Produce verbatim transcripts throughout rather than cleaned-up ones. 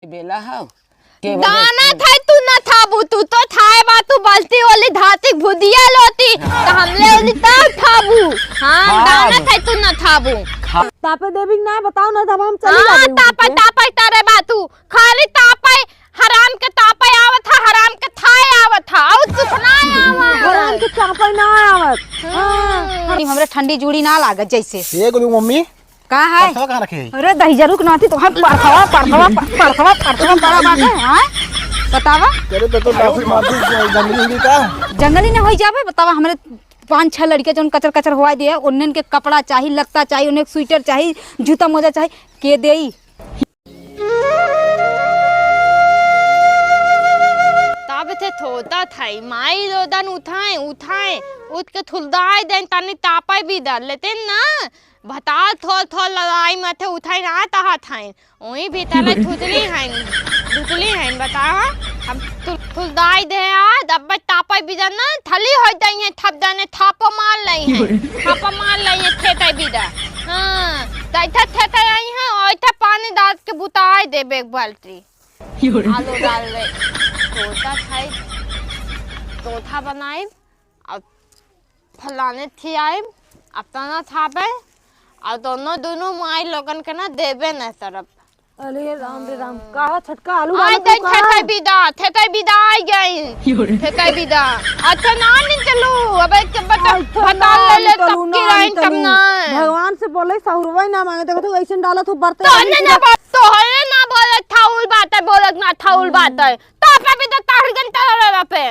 बेला हौ। के बजे दाना तू थाई तू ना थाबू, तू तो थाए बा, तू बलती ओली धातिक भुदिया लोती, त हमले ओली तब थाबू। हाँ, हाँ, दाना अब थाई तू ना थाबू। खा- तापे देवी ना बताओ ना, तब हम चली हाँ, जाबे तापे, उनके। तापे तारे बा तू, खाली तापे, हराम के तापे आवत है, हराम के थाए आवत है, और कुछ ना आवा। हराम के तापे ना आवत। हम्म। हाँ। हमरे ठंडी जूड़ी ना लागत जैसे। ये गुरु मम्मी, का है? परसवा कहाँ रखे है? अरे दहिजरू के नाती तो है, परसवा, परसवा, परसवा, परसवा बड़ा बात है, हाँ? बतावा। अरे तो, तो बाबू माफी जंगली हुई का? जंगली ना होई जाबे, बतावा, हमरे पाँच छह लड़के जौन कचर कचर होवा दिए, उन्हन के कपड़ा चाही, लत्ता चाही, उन्हें स्वेटर चाही, जूता मोजा चाही, के देई? तब थे थोता थाई, माई रोदन उठाए, उठाए, उठ के थुलदाई देन, तनी तापे भी दर लेते ना, भतार थोल थोल लड़ाई में थे उठाई ना तहा थाई, ओही भीतर थुतली हैं, भुतली हैं, बताओ, हम थु-, थुलदाई दे आ, दब्बे तापे भी दर ना, थली हो जाइए, थप जाने, थापो मार लई हैं, थापो मार लई हैं, खेते भी दर। हाँ, जैठा ठेके आई हैं, ओइठा पानी डाल के बुताई देबे एक बाल्टी। आलू डाल ले। तोता खाई, तोता बनाई, अब फलाने खियाई, अब तना खाबे, और दोनों, दोनों माई लोगन के ना देबे न तरफ। अरे राम रे राम, का छोटका आलू आई डालत तई हो का? ठेके बिदा, ठेके बिदा आई गई। ठेके बिदा। अच्छा ना निकलू, अब एक बता ले ले तब की रही तब ना। भगवान से बोले सहुरवा ही ना मांगे, देखो तो ऐसे डालत हो बरते। तोहरे ना बोल, तोहरे ना बोले थाउल बात है, बोलत ना थाउल बात है। तो पे भी तो ताहर गन तरह पे।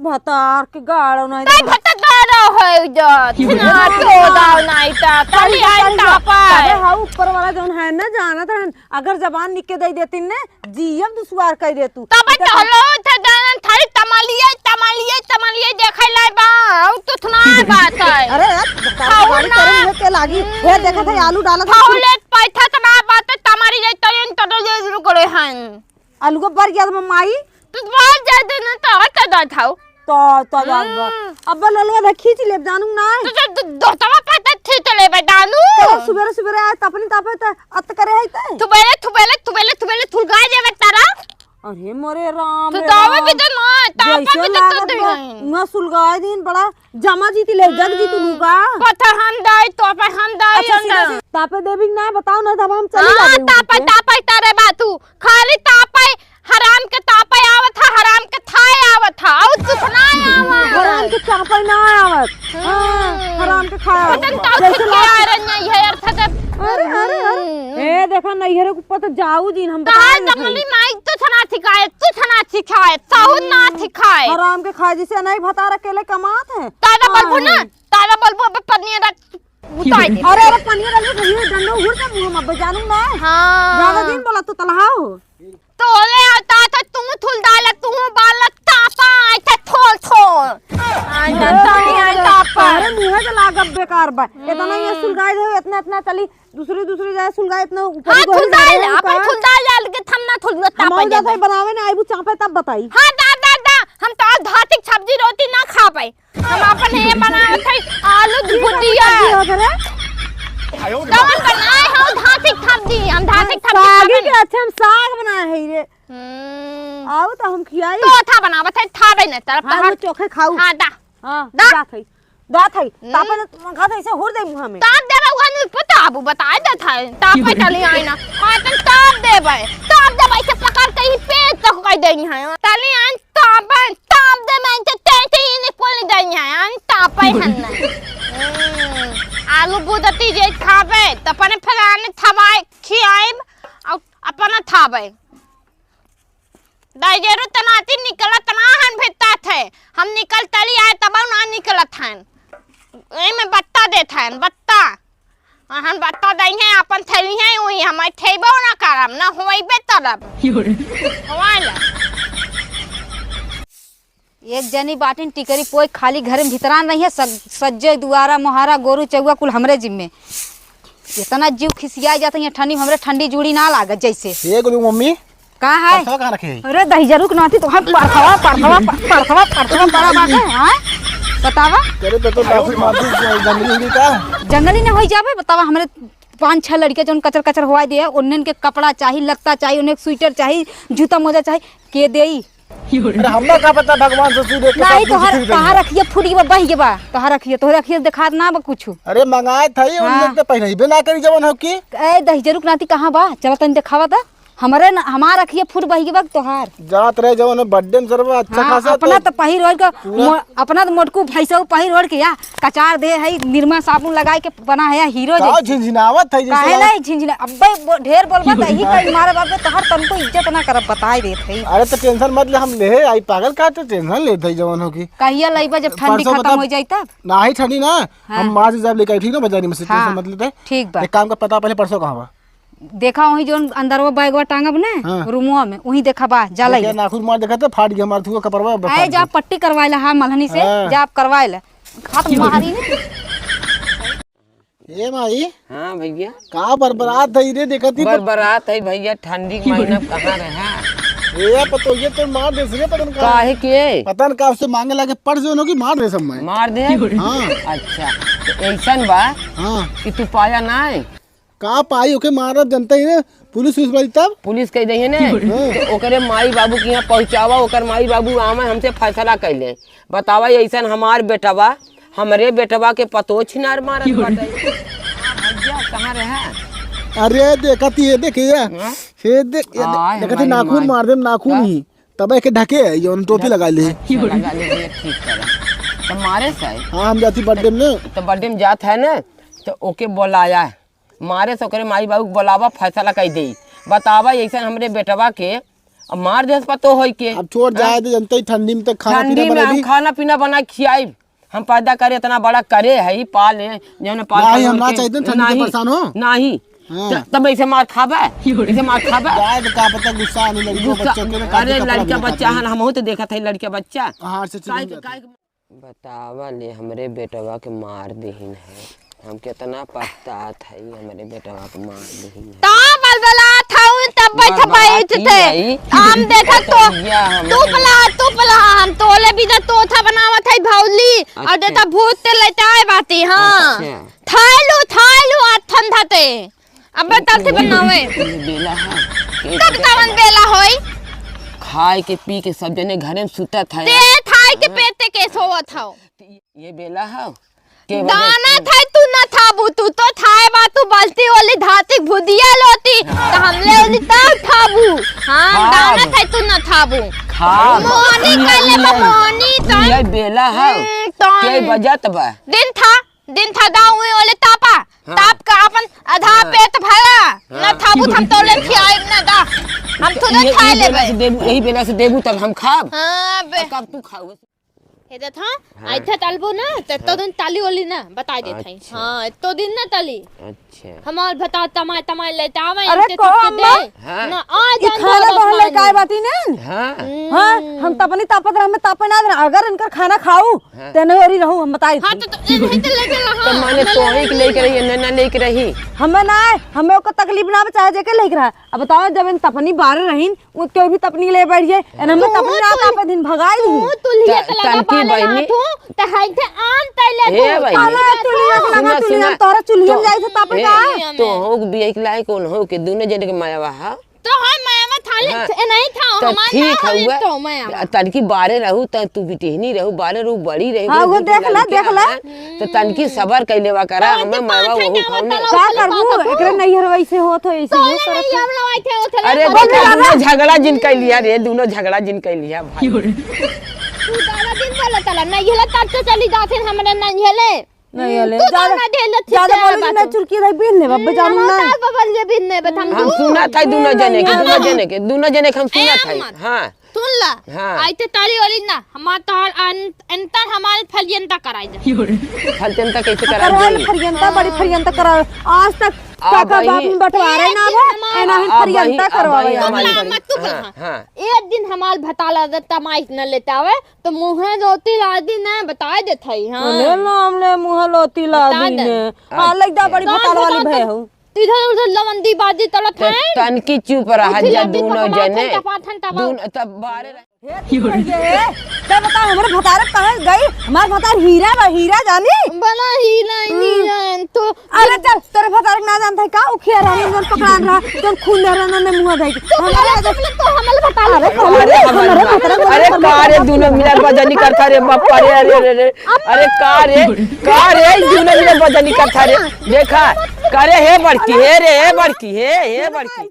भतार के गाड़ो नहीं तई तो। भत्ता गाड़ो है जो। ना तो दाव नहीं ता, तली आई तापा। अरे हाँ, ऊपर वाला जौन है ना, जानत रहन, अगर जबान निके दे देती ने, जीएम दुश्वार कह दे तू। तब तो हलो थे जानन थारी तमालिए, तमालिए, तमालिए देखे लाए बा, और तो थना बात है। अरे यार, गाड़ी करे मुँह के लागी। हे देखा था आलू डाला था। हौले पैठा तना बात है, तमारी जाए तो इन तो जरूर करे हैं। अलगो बर गया था माई। तू बाहर जाए दे ना, तो और कर दा था। तो, तो जान बा। हम्म। अब ललवा धा खींच ले, जानू ना। तो, तो, तो, दोस्तवा पता खींच ले बे, जानू। तो सुबेरे, सुबेरे आए, तपनी तापे, त अत करे है ते। थुबेले, थुबेले, थुबेले, थुबेले, थुलगाए देबे तारा। अरे मोरे राम तू रे दावे राम। भी दे ना, तापा जैसे भी दे लागत दे बा, नहीं। उहाँ सुलगाए दिन बड़ा जमा जीती ले, जग जीतू हम्म। लूगा। पता हम दाई, तो पे हम दाई अच्छा, अंदर। सीधा से तापे देवी ना बताओ ना, तब हम चली हाँ, जाबे तापे, उनके। तापे तारे बा तू। खाली तापे, हराम के तापे आवत है, हराम के थाए आवत है, और कुछ ना आवा। हराम के तापे ना आवत। हाँ, हम्म। हराम के खाए आवत। पता नहीं जैसे ताऊ लाग- आ रही है यार, था जब अरे, अरे, अरे। हम्म। ए, देखा, नैहरे के ऊपर तो जाऊ जी, हम कहाँ बताए थे। जंगली माई तो छना सिखाए, तू छना सिखाए, साहू ना हम्म। सिखाए। हराम के खाए, जैसे नहीं भतार अकेले कमात है। तारा हाँ। बलबू ना, तारा बलबू अब पनिया रख, उतार दे। अरे, अरे, पनिया रख, ये डंडो हुर का मुंह में बजानू ना। हाँ। ज्यादा दिन बोला तो तलहाओ। तोले आता था तू थुल डाला, तू बाला तापा, ऐसे थोल थोल। आई ना, तानी आई तापा। अरे, मुंह के लागब बेकार बा। इतना ये हम्म। सुलगाई दे, इतना, इतना चली, दूसरी, दूसरी जगह सुलगाई, इतना ऊपर हाँ, को थुल डाल, हरियाणा अपन का। थुल डाल, डाल के थम ना थुल, हम तापा और जाता है देबे। बनावे ना, आईबू चापे तब बताई। हाँ, दा, दा, दा, हम तो आज धातिक सब्जी रोटी ना खा पाए। हम अपन ये बनावत है आलू की भुजिया। तो हम बनाए हो धातिक सब्जी, हम धातिक सब्जी सागी खाबे के ना। अच्छा हम साग बनाए है रे। हम्म। आओ तो हम खियाई। तो था बनावत है, थाबे न तरफ हाँ, तहार। वो चोखे खाऊ। हाँ, दा। हाँ, दा। दा खाई। दा खाई। हम्म। तापे न तुम खा ऐसे हुर दे मुंह में। ताप देबे उहन पता आबू बताए दे था। ताप पे चली आई ना। हाँ, तुम ताप देबे। ताप देबे ऐसे पकड़ के ही पेट तक कर देनी है। तली आई तापे, ताप दे मैं ते, ते, ते, ये नहीं बोलने जाइए, हम तापे हन ना। हम्म, आलू बुदती जे खाबे, त अपने फलाने थबाए, खियाइब, और अपना थाबे। दाइजेरू तनाती निकलत ना हन भित्ता थे, हम निकल तली आए तब ना निकलत हन। एमे बत्ता देत हन, बत्ता। अहन बता दई है, अपन थैली है, उही हम थैबो ना करब, ना होइबे तरब। यो रे। होइला। एक जनी बाटिन टिकरी पोई खाली घर में भितरान रही है, सग-, सज्जे दुआरा, मोहारा, गोरू, चौआ कुल हमरे जिम्मे। इतना जीव खिसिया जात है, ठंडी में हमरे ठंडी जूड़ी ना लागत जैसे। ये गुरु मम्मी, का है? परसवा कहाँ रखे है? अरे दहिजरू के नाती तो है, परसवा, परसवा, परसवा, परसवा बड़ा बात है, हाँ? बतावा। अरे तो, तो बाबू माफी जंगली हुई का? जंगली ना होई जाबे, बतावा, हमरे पाँच छह लड़िका जौन कचर कचर होवाइ दिहे, उन्हन के कपड़ा चाही, लत्ता चाही, उन्हन के स्वेटर चाही, जूता मोजा चाही, के देई? अरे, हमरा का पता, भगवान से सीधे के नहीं, सब कुछ तोहार, ठीक तोहार रही। अखिया फूट गवा, बहि गवा, तोहार अखिया, तोहरे अखिया देखात ना बा कुछु। अरे, मंगाए थई, हाँ। उन्हन तो पहिनइबे ना करी जवन हो की। ए, दहिजरू के नाती कहाँ बा? चला तनी देखावा त। हमरे न, हमार अखिया फूट बहि गवा तोहार। जात रहे जवन हो birthday में सरवा अच्छा हाँ, खासा अपना तो तो पहिर ओढ़ के, पूरा मो-, अपना तो मोटकू भैंसऊ पहिर ओढ़ के या कचार दे है, निरमा साबुन लगाए के बना है हीरो का जैसे। झिनझिनावत है जैसे काहे लागत नहीं झिनझिना? अब्बे बो-, ढेर बोलबा त यही कहीं मारे बाप के तोहर तनको इज्जत ना करब, बताई देत है। अरे तो tension मत ले, हम ले आई पागल का तो tension लेत है जवन हो की। कहिया लइबा जब ठंडी परसों खत्म बता, हो जाई तब? नाही ठंडी ना, हाँ। हम मार्च जब लेके आई, ठीक ना, बाजारी में से हाँ, tension मत लेते। ठीक बा। एक काम कर, पता पहले परसों कहाँ बा? देखा वही जौन अंदरवा बैगवा टांगब ना, हाँ। रूमवा में, वही देखा बा, जा लइबा। नाखून मार देखा तो फाट गया हमार थुआ कपड़वा, बा आए फाट जा गया। पट्टी करवाए ला, हाँ, मलहनी से, हाँ। जा आप करवाए ला। हाथ मारी ना। ए माई। हाँ भैया। का बरबरात है रे, देखत ही पर बरबरात है भैया, ठंडी के महीना कहाँ रहा? ए, पतोहिया तो मार देस रे, पता न का। काहे के? पता न का, उससे मांगे लागे पड़ जो होगी, मार दे सब मैं। मार दे? हाँ। अच्छा, तो ऐसन बा हाँ। कि तू पाया ना है? का पाई, ओके मारब, जनता ही ना, पुलिस उस बारी तब? पुलिस कह दही ने, हाँ। तो ओकरे माई बाबू के यहाँ पहुँचावा, ओकर माई बाबू आवे, हमसे फैसला कैले। बतावा, ऐसन हमार बेटवा, हमरे बेटवा के पतो छिनार मारत बाटे। हाँ, भैया, कहाँ रहे? अरे, देखत ही, ये देख, ये। हाँ? ये देख, ये देख, आय, देखत ही, हमारी नाखून माई। मार देम, नाखून का? ही। तब एके ढके है, ये टोपी ढक-, लगा ले। अच्छा, लगा ले, ये ठीक करे। तो मारे से? हाँ, हम जाती birthday में ना। तो birthday में जात है ना, तो ओके बोलाया है। मारे से ओकरे माई बाबू के बोलावा, फैसला कई देई। बतावा, ऐसन हमरे बेटवा के अब मार देस पतो होई के। अब छोड़ जाए हाँ? दे, जनते ही ठंडी में तो खाना ठंडी पीना में हम बनाई। खाना पीना बना के खियाई। हम पैदा करे, इतना बड़ा करे है, पाले, जौन पाल नहीं, पाल हम ना के चाहिए, ठंडी से नहीं, परेशान हो। नहीं। हाँ। त-, तब ऐसे मार खाबे, ऐसे मार खाबे। जाए तो का पता गुस्सा आने लगी, गुस्सा, बच्चों के ना अरे काफी कपड़ा लड़का भी बच्चा है, हमहू तो देखत है लड़का बच्चा। हाँ, से काहे चीज़ के, काहे के बतावा ले, हमरे बेटवा के मार दिहिन है। हम केतना पछतात हई, हमरे बेटवा के मार दिहिन है। तब बलबलात हऊ, तब बैठ बलबलात बैठ ही ते। हई। हम देखत तो, भैया, हमरे तू पला, तू पला, हम तोले बिना तोथा बनावत हई भौली, और अच्छा। देता भूत ते लेटाए बाती, हाँ। अच्छा। थाइलू, थाइलू, आ ठंडा ते। अबे तब से बनावे। ये बेला है। कब तवन बेला होई? खाए के पी के सब जने घरे में सुतत है। ते खाए के हाँ। पेट के सोवत हौ। ये बेला है। के वजह दाना से थाई तू ना थाबू, तू तो थाए बा तू बलती ओली धातिक भुदिया लोती, हाँ। तो हमले ओली तब थाबू। हाँ, हाँ। दाना थाई तू ना थाबू। खा। मोहनी ये, कर ले बा, ये, मोहनी तो। ये बेला है। हम्म, तो के बजत बा? दिन था। दिन था गाँव में ओले तापा, हाँ। ताप का अपन आधा हाँ। पेट भरा, हाँ। ना थाबू हम तोले खियाइब ना दा, हम तो खुदे ये, खा ये बेला लेबे। से देबू, यही बेला से देबू तब हम खाब। हाँ, बे। आ, कब तू खाऊ? हे देख, हाँ, हाँ। आइथे तलबो ना, ते तो हाँ। दिन ताली ओली ना, बताई देत हई। अच्छा। हाँ, तो दिन ना ताली। अच्छा। हमार भता तमाय, तमाय लेटावे, अरे, इनके को सबके अम्मा? दे। हाँ। ना, आ ई जान खाना दो बहन बस लेके आए मान। बाटी ने? हाँ। हम्म। हाँ, हम तपनी तापत रह, हमें तापे ना देना। अगर इनकर खाना खाऊ, हाँ। तेने ओरी रहू, हम बताई हाँ, थी। तो, तो इन्हें तो लेके रहा, तो माने हमने तोही के लेके रही, इन्हें ना लेके रही। हमें ना आए, हमें ओकर तकलीफ ना बचाए, जेके लेके रहा। अब बताओ, जब इन तपनी बारे रहीन, वो केहू भी तपनी ले बैठ जाए, एन हमें तू तपनी ना तू तापे दिन भगाई दी। तू, तू लिया त, तलगा तनकी पाले बहिनी। रहा तू, त हाई थे आन तैले ए तू। भाई। अरे, तू लिया त लगा, सुना, तू लिया, सुना। तोरा चुलिया तो, में जाए थे तापे ए, का? तो हो बिया के लायक कौन हो के दोनों जने के माया बा, हाँ? तो है माया में थाले, हाँ। ए, नहीं था, तो हमार ठीक ना है, होई हुआ। तो माया में। तनकी बारे रहू, त तू बिटिहनी रहू, बारे रहू, बड़ी रहू, हाँ, वो देख ला, देख ला। तो तनकी सबर कइले बा करा, तो हमें इतने मावा पाँच वहू ठंडा खाऊ वाला नहीं। का करबू? एकरे नैहर वैसे होत हो, ऐसे तो हो करत नहीं हो। हम लोग आए थे, उठले अरे, तो देखा, नहीं दोनों झगड़ा जिन कइ लिया रे, दोनों झगड़ा जिन कइ लिया भाई। तू दादा दिन बोला तला, नहीं हला तब तो चली जाते हमरे नहीं हले। नहीं हले। तू ज्यादा, दादा ढेर लच्छी ज्यादा से बोली बात ना, हो। चुरकी रही बीन ले, बब्बे जानू ना। ना, बबल ये बीन ले, बता हम हम दू। सुना था दोनों जने के, दोनों जने के, दोनों जने के हम सुना था। हाँ। सुन ला, हाँ। आइते ताली वाली ना, हमार तोहार अन-, अंतर हमार फलियंता कराई दे। फलियंता कैसे करा करवाई दे? फलियंता, बड़ी फलियंता करा। आज तक आ काका बाप में बंटवारा ही ना है, ना हम फलियंता करवावे। तू बोला, मत तू बोला। हाँ, हाँ। एक दिन हमार भताला दे तमाई न लेता आवे, तो मुँहे रोटी ला दी ना, बताए देत हई, हाँ। ले ना, हमने मुँहे रोटी ला दी ने। हाँ, लग जा, बड़ी भताल वाली भय हो। तू इधर उधर लवंदी बाजी तलत है। तनकी चुप रहा जा दोनों जने। दोनों तब बारे हे, तू कइसे हे? का बता, हमरे भतारे कहाँ गई? हमार भतार हीरा बा, हीरा जानी? बना हीरा, हम्म। हीरा, तो अरे चल, तोरे भतार के ना जानत है का? उखिया रानी जौन पकड़ान रहा, जौन खून दे रहा, ना मुँह देख। तो हमारे हमारे, तो हमारे भतार अरे, अरे, अरे, अरे, अरे, अरे, का रे, दूनो मिलल बजनी करता रे बाप, अरे, अरे, अरे, अरे, अरे, का रे, का रे, दूनो मिलल बजनी करता रे, देखा, का रे, हे बड़की, हे रे, हे बड़की, हे, हे बड़की।